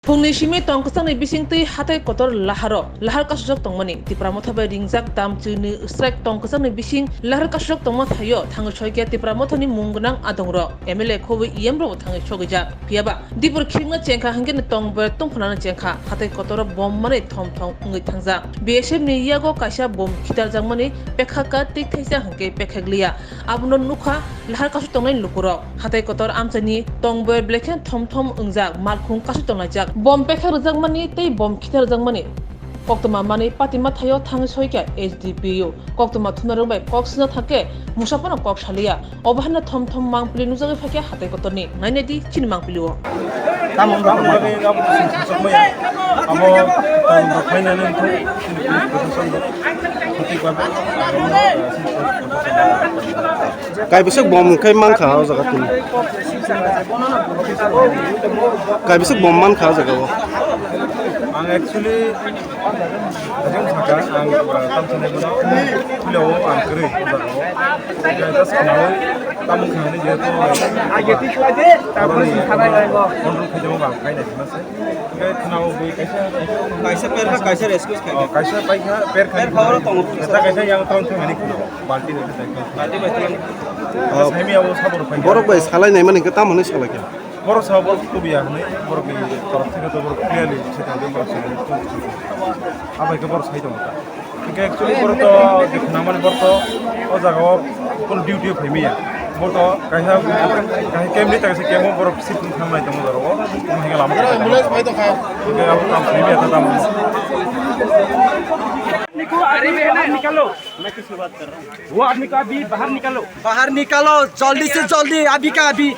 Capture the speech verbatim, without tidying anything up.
Phungni simi tong kwchangni bisingtwi hathai kotor Laharo lahar kasujak tongmani Tipra Motha bai ringjak dam chwini strike tong kwchangni bising lahar kasujak tongma thaio thangwi soikya Tipra Mothani mung gwnang adongrok, M L A khobwi E M rokbo thangwi sogwijak. Phiyaba Dipur khimno chengkha hwnkhe tong bai tongphanano chengkha hathai kotoro bom manwi thom thom wngwi thangjak. B S F ni yago kaisa bom khitarjakmani pekhaka tei thaisa hwnkhe pekhak liya. Abono nukha lahar kasu tongnai lukurok. Hathai kotor amchaini tong bai belai kheno thom thom wngjak, malkhung kasu tonglaijak. Bom pekha rwjakmani tei bom khita rwjakmani koktwma manwi patima thaio thangwi soikha S D P O. Koktwma thumnarok bai kok swna thangkhe musa phano kok saliya. Obo haino thom thom mangpili nukjagwi phaikha hathai kotorni. Nainai di chini mangpili o. Tamo wngkha tamo? Abo tamo khainani wngkha chini police proshashan rok sothibabe. Kaibwswk bom khai mankha o jaga tini. Kaibwswk bom mankha o jaga o. Ang actually ajang saka ang tamsani bono puila o ang kwrwi o jaga o. Just khnawi tamung khnawi jehetu control khaijama bang khainai. Hingke khwnao bui kaisa, kaisa perkha, kaisa rescue khaikha. Oh, kaisa paikha, perkha. Perkha oro tongo. Kaisa, kaisa yang tong thangani khwnao. Balti bai thangkha. Balti bai thang. Oh. Saimi abo sabor paikha. Borok bai salai naimani hingke tamo hinui salaikha? Borok sa borok tubiya hinui, borok ni torok theke to borok clearly se tongde borok salai. Abai ke borok sai tongo ta. Hingke actually borok to je khwnamani borok to o jaga o kono duty o phaimaya. Borok to kaisa, kaisa camp ni ta kaisa camp o borok shifting khlai tongo borok o. Omo hingke lama kaisa tamo. Hingke abo kam phaimaya ta tamo. को आदमी बाहर निकालो। वो आदमी को अभी बाहर निकालो। बाहर निकालो, जल्दी से जल्दी, अभी का अभी।